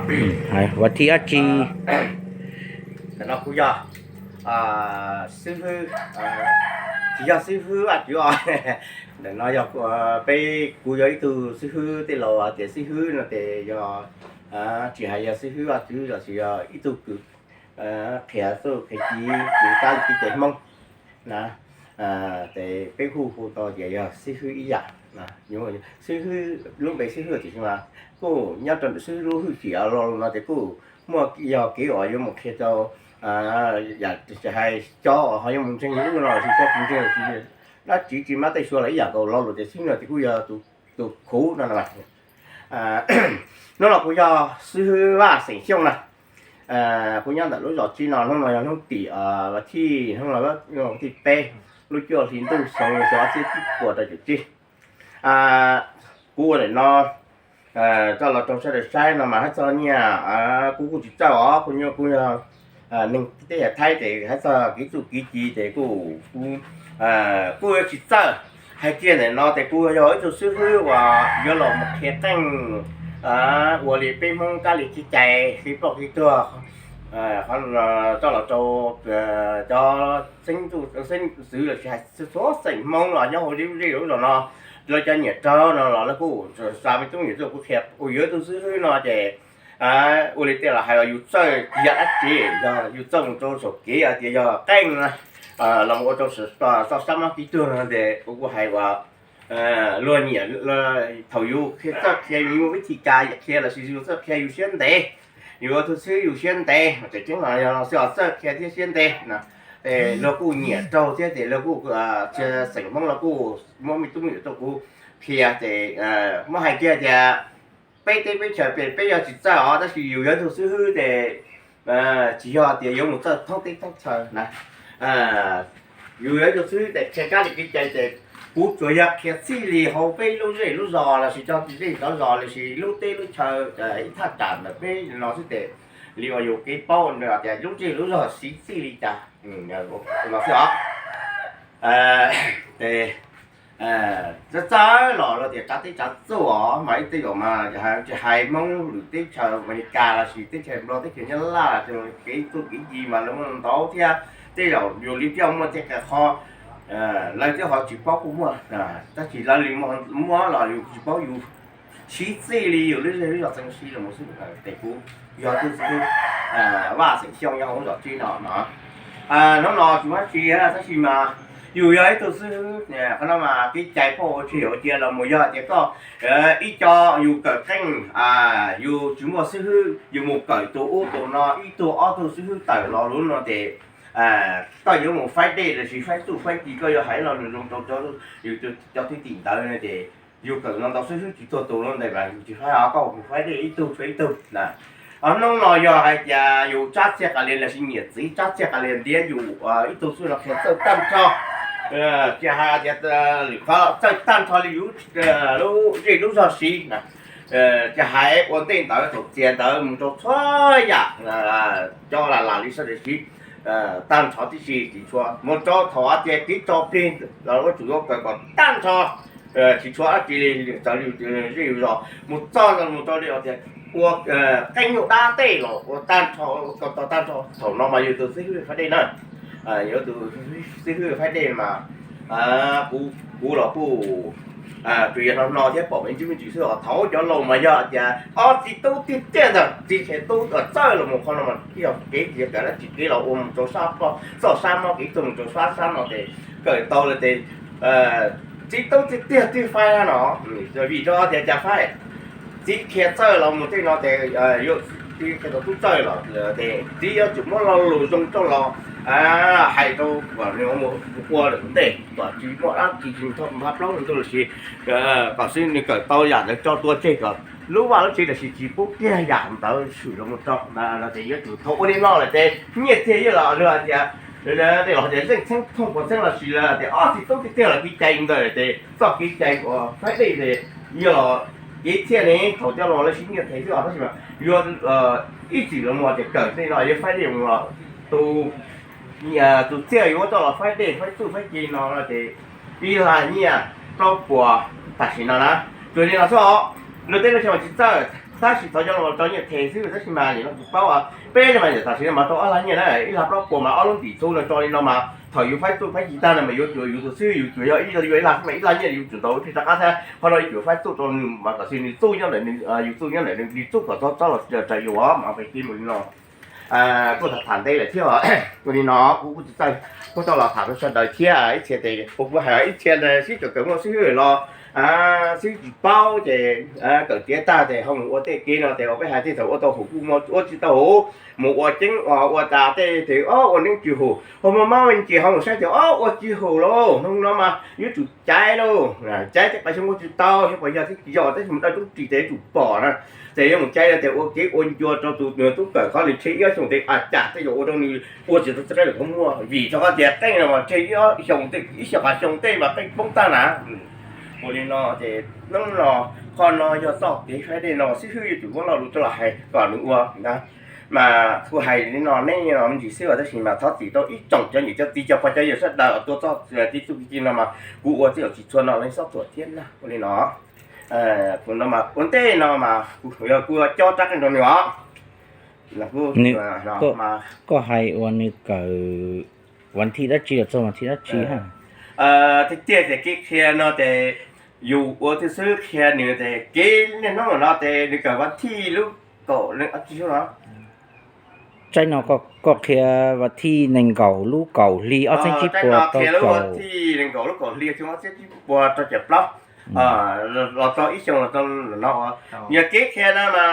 Vas thib dab tsi? Ntawm no kuv yog xib hwb, tsis yog xib hwb Vaj Tswv os. Ntawm no yog peb, kuv yog ib tug xib hwb, tej laus tias xib hwb no ces yog tsis hais yog xib hwb Vaj Tswv los sis yog ib tug kws qhia txuj qhia ci, kws kab li kev cai Hmoob na, ces peb kuj hu tau tias yog xib hwb ib yam. Xib hwb, lub npe xib hwb tiam sis mas kuj nyob rau ntawm xib hwb lub hwj chim lo lus no ces kuj muaj yog kev uas yuav mus qhia rau, yam tsis hais cov uas ho yuav mus ntseeg lub no los sis cov tsis ntseeg los sis dab tsi tsis mab tej suav los ib yam nkaus, lo lus tias xib hwb no ces kuj yog tus khuv no. Hnub no kuv yog xib hwb Vaj Xeem Xyooj na. Kuv nyob ntawm lub zos Tsib no, hnub no yog hnub tim vas thib, hnub no yog vas thib peb, lub cuaj hli ntuj xyoo xyoo ob txhiab cuaj puas rau caum tsib. Kuv ua ntawm no coj los rau sawv daws saib no mas hais txog nyiaj, kuv kuj tsis txawj os, kuv nyob kuv yog neeg teb chaws Thaib ces hais txog kev txuj kev ci ces kuj, kuj yuav tsis txawj. Hais kiag ntawm no ces kuv yog ib tug xib hwb uas yuav los mus qhia qeej ua li peb Hmoob kab li kev cai, kev ploj kev tuag, qhov coj los rau cov xeeb txwv los sis hais txhua xeem Hmoob los nyob hauv lub zej lub zos no, lawv cov niam rog no los lawv kuj xa me tub me nyuam tuaj kuv qhia. Kuv yog ib tug xib hwb no ces ua li tej laus hais uas yus txawj tsis yog dab tsi, yog yus txawj mus rau saum kev hais tias yog qeej los mus ua rau txoj sab mob kev tuag no ces kuv kuj hais uas luag nyiam, thaum yus qhia txawj qhia yus muaj vib thi kas yam qhia los sis yus txawj qhia yus siab ntev, yus ua tug xib hwb yus siab ntev, tseem ceeb los yog xib hwb txawj qhia thiab siab ntev. Luag kuj nyiam raug thiab ces luag kuj, xeem Hmoob los kuj muab me tub me nyuam tuaj kuv qhia ces muab hais kiag tias peb teb peb chaws peb yog tsis txawj os, tab sis yus yog ib tug xib hwb ces tsis yog tias yuav mus txawj thoob teb thoob chaw na. Yus yog ib tug xib hwb ces qhia kab li kev cai ces kuv tsuas yog qhia txij li hauv peb lub zej lub zos los sis cov zej cov zos los sis lub teb lub chaw ib thaj tsam ntawm peb no xwb ces li uas yus kev paub tias lub zej lub zog siv txij li cas no xwb os. Ces txawj txawj los luag tias tsav teb tsav txuj os, mas ib tej zaum mas tsis hais Hmoob lwm teb chaws Amelikas los sis teb chaws Nplog teb chaws Nyab Laj los kev txuj kev ci mas lawv muaj ntau thiab. Tej zaum yus li coj muaj tej qhov lawv twb ho tsis paub kuj muaj, tab sis lawv li muaj los yus tsis paub, yus siv txij li yus lub zej lub zog txeev siv los mus xwb. Ces kuv yog tug xib hwb Vaj Xeem Xyooj nyob hauv zos Tsib no no. Hnub no tsis muaj dab tsi tab sis mas yus yog ib tug xib hwb, qhov no mas kev cai phauj ua tsis ua cia los mus yog tias koj ib co yus kawm qeej, yus tsis muaj xib hwb yus mus kawm tus ub tus no ib tug ob tug xib hwb tawm los lub no ces koj yuav mus faib dej los sis faib txuj faib ci koj yuav hais lo lus zoo rau yus cov thwj tim ntawd no ces yus kawm no ntau xib hwb tsis tuag tus no ntawd mas yus tsis faib os, koj mus faib dej ib tug tshuav ib tug na. Hnub no yog hais tias yus tsab txiaj qas lias los sis niam txiv tsab txiaj qas lias ntiav yus ib tug xwb los qhia txawj tag nrho. Ces hais tias lwm qhov txawj tag nrho li yus lub zej lub zog siv na. Ces hais ua ntej ntawd thaum txias ntawd mus rau txhua yam cov lam lam li sawv daws siv tag nrho tib si tsis tshua mus rau thaum tias kev tso plig los ua tsum yuav kawm kom tag nrho tsis tshua dab tsi li raws li zej zog mus txog mus rau li tias ua qeej nyuj dab tej los ua tag nrho, tag nrho thaum no mas yus tus xib hwb faib dej na. Yus tus xib hwb faib dej mas kuv los kuj tsuas yog no no thiab pom me ntsis me ntsis xwb os. Thaum cov laus mas yog tias ob txiv tub tiag tiag ntag, txiv qhia tub txawj los mus qhov no mas yog kev tias kawm dab tsi kev los ua mus rau sab poj txoj sab mob kev tuag mus rau sab sab no ces kawm tau lawm ces txiv tub tiag tiag twb faib no. Vim rau tias cas faib? Txiv qhia txawj los mus tej no ces yuav txiv qhia tau tub txawj los ces txiv yuav tsum muab lo lus zoo rau los hais rau kom nws mus ua lawm ntej kom tsis muaj dab tsi tsis tau npaj plaub ntuj los sis kom xwb nws kawm tau yam ntawd tso tua tseg kom lub vaj lub tsev los sis tsis pub kiag yam ntawd swm los mus rau no ces yuav tsum thaum ua li no lawm ces nyiaj txiag yeej los lawv hais tias, tej los tias zeej txheeb thooj puas txheeb los sis lawv tias ob txiv tub tiag tiag los kev cai ntawd ces txoj kev cai uas faib dej ces yog los kev txhiaj ne thaum coj los lawv siv nyiaj txiag xwb os tab sis mas yuav ib txwm los mus tias kawm tej no yuav faib dej mus los tus tus txiaj yuav coj los faib dej faib txuj faib ci no ces ib lag nyiaj plaub puas tam sim no na. Tsuas li no xwb os, luag tej lub xyoo tsis txawj Tab sis thov cov no tso nyiaj them xwb tab sis mas nim no tsis paub, peb no mas tam sim no mas tau ob lag nyiaj na, ib lag plaub puas mas ob lub ntim txhub no tso li no mas thaum yus faib txuj faib ci tag no mas yuav tsum yus tus xwb, yus tsuas yog ib ib lag xwb mas ib lag nyiaj yus tsum tau ib rov qab thiab. Qhov no yuav tsum faib txuj rau nws mas tam sim nws txuj nyob ntawm nws, yus txuj nyob ntawm nws li txuj kom txhob txhob los raws yus os mas peb cia li mus li no. Kuj tham tham ntej lawm thiab os, ua li no kuv kuj tsis txawj, kuj tau los tham rau sawv daws thiab ib txhia tes kuv kuj hais ib txhia sib kawm kawm muaj xib hwb los xib hwb tsis paub ces kawm tiav tag ces ho mus ua tej kev no ces ua peb hais tej thaum ua tau hum kuj ua tsis tau hum, mus ua ceeb ua tas tej tes ob ua neeb tsis hum ho muaj mab me ntsis ho mus saib ces ob ua tsis hum lauj. Hnub no mas yuav tsum caiv lauj, caiv tej qas xyoo ua tsis tau xyoo pas yog thiab tsis yog tab sis mus dawj tub ris ces yuav tsum pom na. Ces yuav mus caiv no ces ua kev ua ncua rau tus tub kawm qhov nws tshe ib ob xyoos tes a cas tej zaum ua rau nws ua tsis tau txoj qeej lawm kuj muaj vim rau qhov tias qeej no mas tshe ib ob xyoos tej ib xyoos qas xyoo tej mas qeej poob tag na. Ua li no ces hnub no qhov no yog txoj kev faib dej no xib hwb yuav tsum muab lo lus coj los hais kom nws ua na. Mas kuv hais li no neb me ntsis xwb tab sis mas thov txim rau ib tsoom cov niam cov txiv cov pog cov yawg sawv daws uas tuaj txog tib txuj kev ci no mas kuv ua tej zaum tsis txhua no leej xob thuam thiab na. Ua li no, kuv no mas ua ntej no mas yog kuv cob rab qeej rau nws os. Koj hais uas nws kawm vas thij dab tsi los txog vas thij dab tsi ha? Tiag tiag ces kev qhia no ces yus ua twb xwb qhia nws ces kev niaj hnub no ces nws kawm vas thij lub kaum leej ob tsi xyoo no. Tsaib no koj qhia vas thij nees nkaum lub kaum hli ob txhiab tsib puas rau caum, nees nkaum lub kaum hli ob txhiab tsib puas rau caum plaub los tau ib xyoo los tau no. Yog kev qhia no mas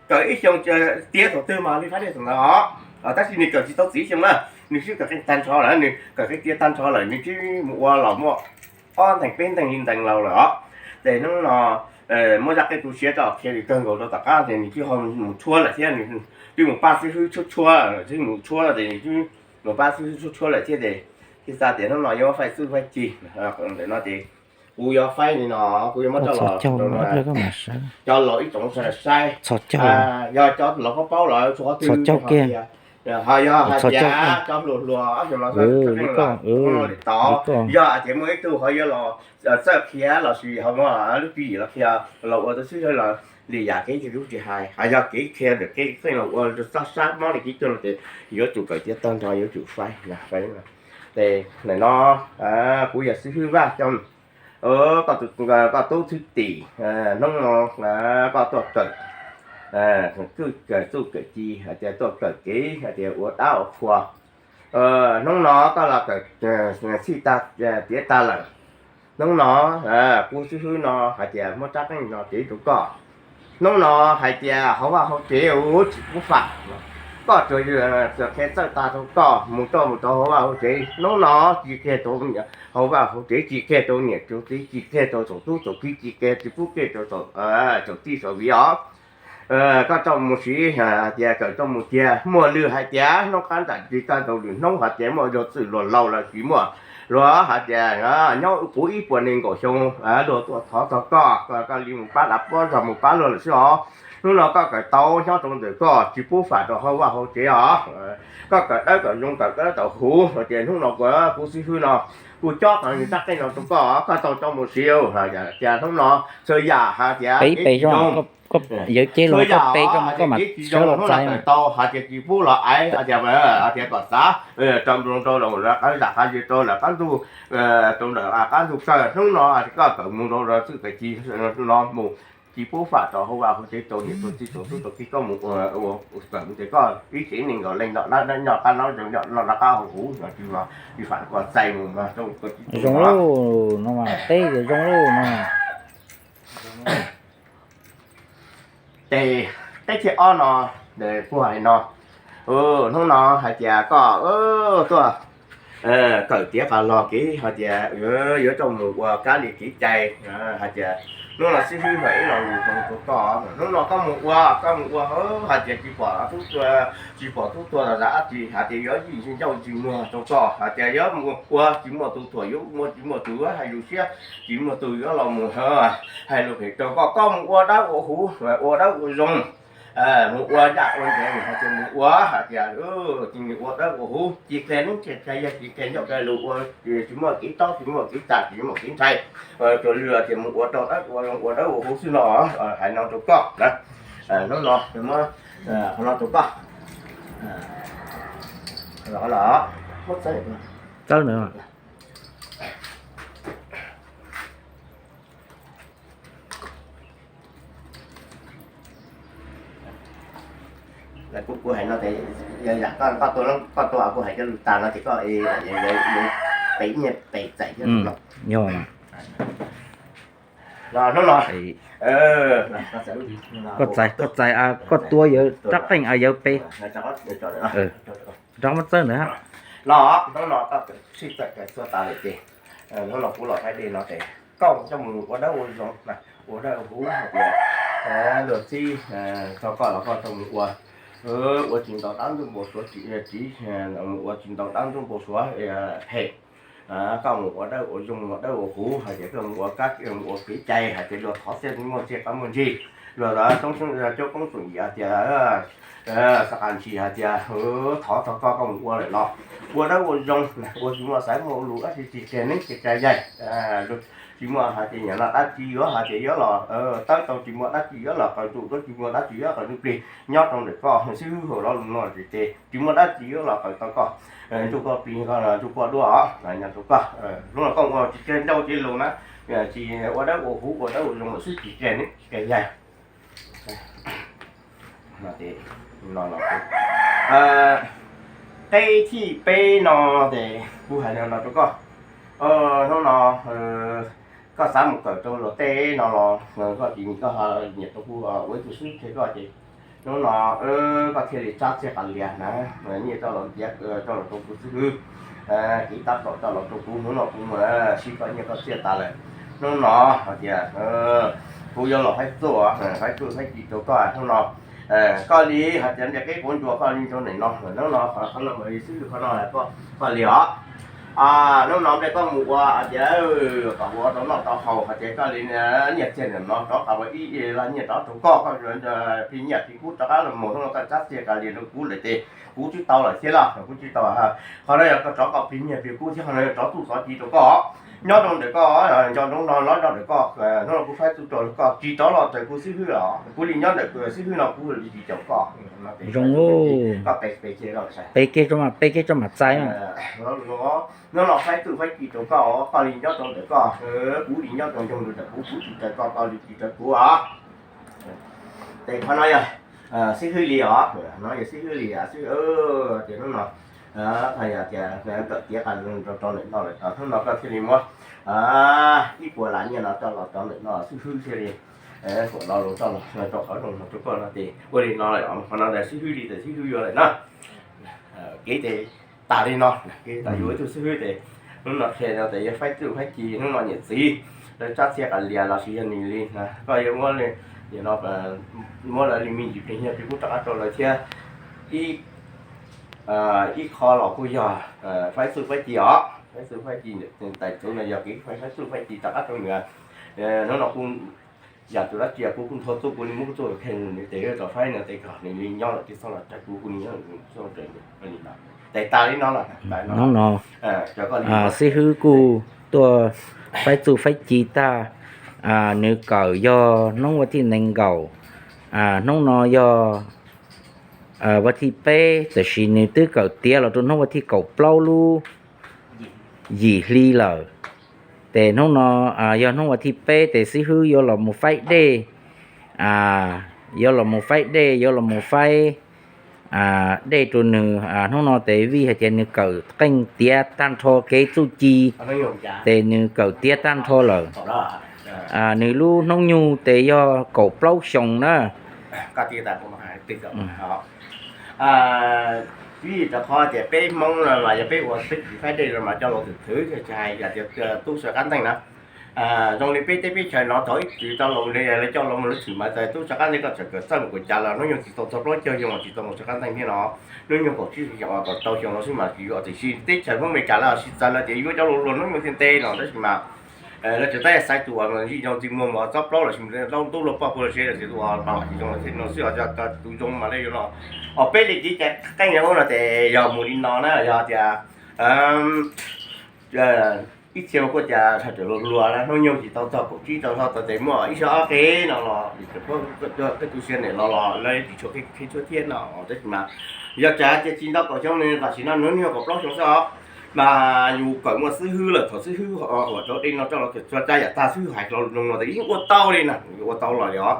kawm ib xyoo tiav thaum twg mas li faib dej thaum ntawd os. Tab sis nws kawm tsis tau txij xyoo na, nws twb kawm qeej tag nrho lawm, nws kawm qeej tiav tag nrho lawm, nws twb mus ua los muaj ob ntees peb ntees li ntees laus lawm os. Ces hnub no muab zaj qeej tu siab rau qhia nws kawg nkaus rau tom qab ces nws twb ho mus tshuab lawm thiab, nws twb mus pab xib hwb tshuab tshuab, twb mus tshuab ces nws twb mus pab xib hwb tshuab tshuab lawm thiab ces thiaj xav tias hnub no yuav muab faib txuj faib ci. Ntawm no ces kuv yuav faib li no, kuv yuav muab coj los, coj los ib tsoom sawv daws saib, yog cov laus paub paub los txhua qhov twg, ho yog hais tias cov hluas hluas ob xyoos los tod, yog hais tias muaj ib tug ho yuav los txawj qhia los sis ho muaj lub tswv yim los qhia los ua tau xwb los li yam kev tsis lub tsis hais, ho yog kev qhia ntawm kev qeej los ua txoj sab mob li kev coj no ces yuav tsum kawm tiav tag nrho yuav tsum faib. Ces ntawm no kuv yog xib hwb Vaj Xyooj, koj tub Thwj Tim, hnub no koj tuaj kawm txuj kawm ci hais tias tuaj kawm kev hais tias ua dab ua qhua. Hnub no koj los kawm txij tag tiav tag lawm. Hnub no kuv xib hwb no hais tias muab rab qeej no cev rau koj. Hnub no hais tias hauv vaj hauv tsev tsis pub fam, koj tsuas qhia txawj tas rau koj mus rau mus rau hauv vaj hauv tsev. Hnub no tsis qhia rau hauv vaj hauv tsev, tsis qhia rau niam rau txiv, tsis qhia rau txaus tub txaus kiv, tsis qhia tsis pub qhia rau txaus tij txaus viv os. Koj tau mus siv hais tias kawm tau mus kiag, muaj lwm hais tias hnub qab nram tsis tau rau lwm hnub hais tias muaj luag txwj luag laus los sis muaj luag hais tias nyob puv ib puas nees nkaum xyoo luag tuaj thov txog koj, koj li mus pab dab pob zog mus pab luag lawm xwb os. Hnub no koj kawm tau nyob rau ntawm koj tsis pub fam rau hauv vaj hauv tsev os. Koj kawm dawb kawm zoo kawm dawb tau huv hais tias hnub no kuv xib hwb no kuv cob qeej rab qeej no rau koj, koj tau coj mus siv. Tias hnub no txhua yam hais tias kev tsis zoo, txhua yam hais tias kev tsis zoo hnub no kawm tau hais tias tsis pub los aiv, hais tias hais tias kom xav rau mus rau lawm qab zam qab zis rau lawm qab ntug, rau lawm qab ntug kawg. Hnub no koj kawm mus rau txuj kawm ci no mus, tsis pub fam rau hauv vaj hauv tsev rau niam rau txiv rau tub rau kiv, koj mus ua kawm mus ces koj ib tsev neeg nkaus leej noj qab noj zoo noj qab haus huv no tsis fam koj txais mus mas rau koj tsis zoo lauj, no mas teb zoo lauj no. Ces teb thib ob no, kuv hais no, hnub no hais tias koj tuaj kawm tiav qas los kev hais tias yuav coj mus ua kab li kev cai, hais tias hnub no xib hwb hais ib lo lus rau koj, hnub no koj mus ua, koj mus ua hais tias tsis pom tub, tsis pom tub tuag los dab tsi hais tias yuav yij ntsis ncauj ntsis muag rau koj, hais tias yuav mus ua tsis muaj tus thuam, yuav muaj tsis muaj tus hais lus siab, tsis muaj tus yuav los mus hais lus phem rau koj, koj mus ua dawb ua huv, ua dawb ua zoo. mus ua dab ua ntsev, hais tias mus ua hais tias tsis ua dawb ua huv, tsis qhia neeb tsis qhia yaig, tsis qhia ncauj qhia lus, ua tsis muaj kev tob tsis muaj kev tag, tsis muaj kev ntshai, tsuas lwm tias mus ua rau dawb ua zoo, ua dawb ua huv xwb no. Hais no rau koj na, hnub no muab qhov no rau koj. Txawb na. Kuv hais no, koj tua, koj tua kuv hais cov lus tas no ces koj pem nyiaj pem txais thiab no. Yog hnub no koj txais, koj txais, koj tua yawg rab qeej yawg pem. Rov muab txawb ntawd. No, hnub no koj sib txawm txhua tas lawm ces hnub no kuv los faib dej no ces koj coj mus ua dawb ua zoo, ua dawb ua huv hais tias luag txib txog koj los koj coj mus ua, ua tsis ntau dab ntub npau suav, tsis, ua tsis ntau dab ntub npau suav phem. Koj mus ua dawb ua zoo, ua dawb ua huv hais tias koj mus ua kab, mus ua kev cai hais tias luag thov txhiaj muaj txiaj, koj muaj ntsig, luag coob coob txom nyem hais tias xav qas ntshis hais tias thov txog koj, koj mus ua lawm los ua dawb ua zoo, ua tsis muaj xaiv muaj lus dab tsi, tsis qhia neeb tsis qhia yaig, tsis muaj hais tias nyiam no dab tsi yuav hais tias yuav los tawb tau, tsis muaj dab tsi yuav los qaws ntuj, tsis muaj dab tsi yuav qaws ntuj plig, nyob rau ntawm koj xwb hauv lo lus no ces tsis muaj dab tsi yuav los qaws tau koj, ntuj koj plig, ntuj koj duab os, nyob rau koj. Hnub no koj ua tsis qhia ncauj qhia lus na, tsis ua dawb ua huv, ua dawb ua zoo lawm xwb, tsis qhia neeb tsis qhia yaig. Qeb thib peb no ces kuv hais no rau koj, hnub no koj xav mus kawm rau luag tej no los koj tsis nyiam, koj nyiam rau kuv ua ib tug xib hwb rau koj ces hnub no koj thiaj li tsab txiaj qas lias na, nyiaj coj los ntiav coj los rau kuv xib hwb, kev tab tom coj los rau kuv, hnub no kuv mus siv koj nyiaj koj txiaj tas lawm. Hnub no hais tias kuv yuav los faib txuj, faib txuj faib ci rau koj hnub no. Koj li hais tias ntiaj teb quav ntsuas koj li rau nim no, hnub no qhov no mas xib hwb qhov no koj li os. Hnub no nplej koj mus ua hais tias kom ua rau noj rau haus hais tias koj li nyiaj txiag nim no rov qab ua ib los nyiaj rov rau koj, koj plig nyiaj plig kub rov qab los mus, hnub no koj tsab txiaj qas lias rau kuv lawm ces kuv tsis tau lawm thiab los kuv tsis tau. Qhov no yog koj rov koj plig nyiaj plig kub thiab qhov no yog rov txuj xov ci rau koj. Nyob rau ntawm koj nco ntsoov no, nyob rau ntawm koj, hnub no kuv faib txuj rau koj tsis rov los raws kuv xib hwb los kuv li nyob ntawm xib hwb no kuv li tsis caum koj. Zoo, koj pe pe kiag, pe kiag tso mam txais. Hnub no faib txuj faib ci rau koj, koj li nyob rau ntawm koj, kuv li nyob rau ntawm kuv, kuv tsis raws koj, koj li tsis raws kuv os. Ces qhov no yog xib hwb li os, no yog xib hwb li os, xib hwb tias hnub no yog tias kawm tiav qas rau ntawm no lawm, hnub no koj thiaj li muab ib puas lam nyiaj no coj los rau ntawm no, xib hwb thiaj li kuam lo lus coj los rau qhov zoo rau koj no ces ua li no lawm, qhov no ntawm xib hwb li ntawm xib hwb yuav lawm na. Kev ces tas li no, kev tas yuav ib tug xib hwb ces hnub no qhia no ces yog faib txuj faib ci, hnub no niam txiv lawv tsab txia qas lias los sis yog nws li, koj yuav muab li, muab lawv li me ntsis plig nyiaj plig kub rov qab rau lawv thiab. Ib, ib qho los kuj yog faib txuj faib ci os, faib txuj faib ci, tais txuv no yog kev faib txuj faib ci rov qab rau nws. Hnub no kuj yam tus dab tsi kuv kuj nthua txuj, kuv li muab kuv txuj kheej nws tes tom faib no tes kom nws li nyob lawm tis txoj los raws kuv, kuv li nyob lawm txoj raws li no. Tes tas li no los hnub no xib hwb kuj tuaj faib txuj faib ci tag. Nws kawm yog hnub vas thib nees nkaum, hnub no yog vas thib peb, tab sis nws twb kawm tiav los rau hnub vas thib kaum plaub lub yim hli lawm. Ces hnub no yog hnub vas thib peb ces xib hwb yuav los mus faib dej, yuav los mus faib dej, yuav los mus faib dej rau nws. Hnub no ces vim hais tias nws kawm qeej tiav tag nrho kev txuj ci, ces nws kawm tiav tag nrho lawm. Nws lub hnub nyoog ces yog kaum plaub xyoos na. Vim rau qhov tias peb Hmoob no mas yog peb ua teb faib dej no mas coj los thwm thwv, tsis hais yam tias tub sawv qab nteeg na. Zoo li peb teb peb chaws no thaum ib txwm tau los li lawv coj los mus lub txwm mas tub sawv qab nteeg koj txawm kawm txawj mus kuv cas los hnub nyoog tsis tau txog plaub caug xyoo tsis tau mus sawv qab nteeg thiab no. Hnub nyoog kaum tsib xyoo kaum rau xyoo no xwb mas tsis yuav, tiam sis teb chaws Hmoob Amelikas lawv sib txawv lawv tias yuav cov luag luag hnub nyoog thiaj ntev no tab sis mas Lawv tseem tab yog xaiv tus uas ntsib zoo txij muag mas txob plaub los sis mus ntub luag poj puag los sis lawv tseem tus uas pas vam tsis zoo li no xwb os. Yog tus zoo mas lawv yuav los, os peb li kev cai qeej ua no ces yog mus li no na, yog tias ib txhia mas kuj tias hais raws luag luag na, hnub nyoog tsis tau txog kaum tsib rau hlo tau tes muaj ib sab ob qeb no los peb tu siab nim los los lawv tsis tshua qhib tshuaj thiab no. Tab sis mas yog tsam tias tsis ntau kaum xyoo no tam sim no hnub nyoog kaum plaub xyoo xwb os, mas yus kawm muaj xib hwb lawm, thaum xib hwb uas rau dej no rau los txhua tsav yam tag xwb hais lo lus zoo no ces yeej ua tau li na, ua tau los li os.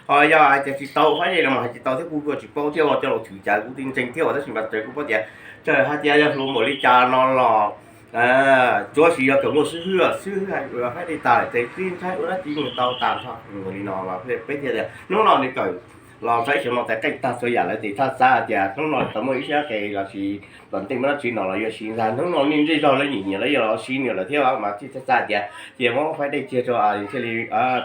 Ho yog hais tias tsis tau faib dej no mas hais tsis tau thiab, kuv kuj tsis paub thiab, coj los thwm cas kuv tsis ntseeg thiab os. Tab sis mas raws kuv paub tias txawm hais tias yog hluas npaum li cas no los tsuav tsis yog kawm muaj xib hwb, xib hwb hais faib dej tag lawm ces tib ntshai ua dab tsi yeej tau tag nrho li no. Peb thiaj tias hnub no nws kawm los txog ib xyoo no tes qeej tag txhua yam lawm ces txhaj xav hais tias hnub no tau muaj ib sab qe los sis tom ntej muaj dab tsi no los yuav siv ntag. Hnub no nej zej zog lawv nyiam nyiam lawv yuav los siv nyiam lawm thiab mas txhaj xav hais tias cia muab faib dej cia rau thiaj li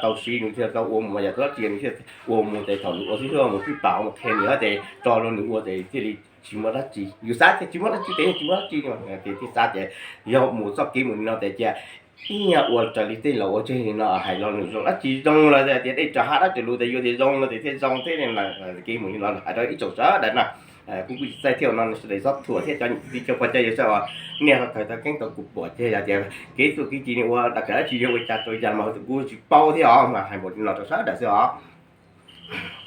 tau siv, nws thiaj tau ua mus yam tau dab tsi nws thiaj ua mus ces thaum nws ua xib hwb mus pib pam mus qhia nws ces tso rau nws ua ces thiaj li tsis muaj dab tsi. Yus xav tias tsis muaj dab tsi ces yeej tsis muaj dab tsi, ces thiaj xav tias yog mus txoj kev mus li no ces cia ib nyuag ua raws li tej laus ua tseg li no, hais lo lus zoo dab tsi zoo los tias dej raws hav dab raws lus ces yuav tias zoo no ces thiaj zoo thiab. Kev mus li no hais rau ib tsoom sawv daws na, kuv kuj tsis txaij thiab no sawv daws txhob thuam thiab cov niam txiv kwv tij cov pog cov yawg sawv daws, nej ho kawm tau keeb tau kuv pom ces yog tias kev txuj kev ci nej ua dab tsi yog ua cas rau cas mas kuv tsis paub thiab os, mas hais npaum li no rau sawv daws xwb os.